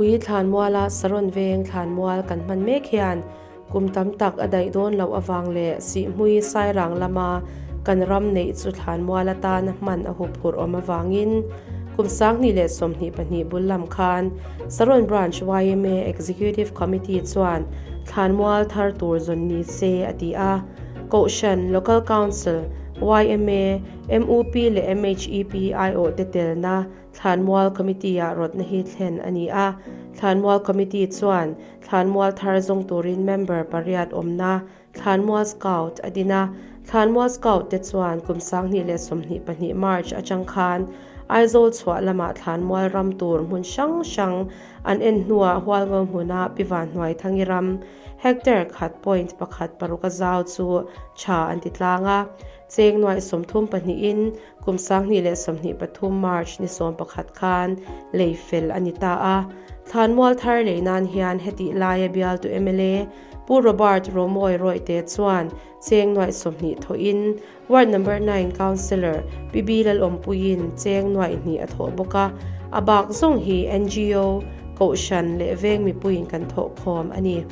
Sihhmui thlanmuala Saron Veng thlanmual kan hman mek hian kum tam tak a daih dawn loh avang leh Sihhmui Sairang lama kan ram neih chu thlanmual atana hman a huphurh awm avangin kum 2022 bul lam khan Saron Branch yma Executive Committee chuan thlanmual thar tur zawn ni se a ti a. Kohhran, Local Council, yma, MUP leh MHEP aiawhte telna Thlanmual Committee-ah rawtna hi thlen a ni a. Thlanmual Committee chuan Thlanmual thar zawng turin member pariat awmna Thlanmual Scout a din a. Thlanmual Scout te chuan kum 2022 March atang khan Aizawl chhuah lamah Thlanmual ram tur hmun hrang hrang an en hnuah Hualngo hmuna Pi Vanhnuaithangi ram hectare khat point pakhat paruk a zau chu tha an ti tlang a. Cheng nuaih 30 pahnihin Kum 2023 March ni 11 khan lei fel a ni ta a. Thlanmual thar lei nan hian hetih laia bialtu mla Pu Robert Romawi Rawihte chuan cheng nuaih 20 thawhin Ward Number 9 Councillor Pi Bi Lalawmpuiin cheng nuaih hnih a thawh bawk a. A bak zawng hi ngo, Kohhran leh veng mipuiin kan thawhkhawm a ni.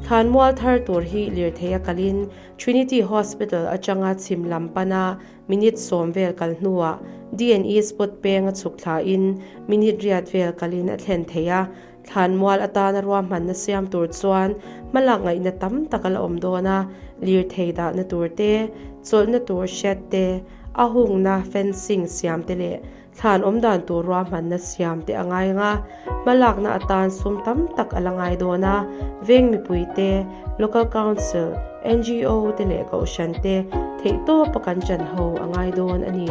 Thlanmual thar tur hi lirthei a kalin Trinity Hospital atanga chhim lam pana minute 10 vel kal hnuah D&E spot peng a chhuk thlain minute riat vel kalin a thlen thei a. Thlanmual atana ruahmanna siam tur chuan hmalak ngaihna tam tak a la awm dawn a, lirthei dahna tur te, chawlhna tur shed te, a hungna fencing siam te leh Thlan awm dan tur ruahmanna siam te a ngai ang a, hmalakna atan sum tam tak a la ngai dawn a, veng mipui te, Local Council, ngo te leh Kohhran te theihtawpa kan chan ho a ngai dawn a ni.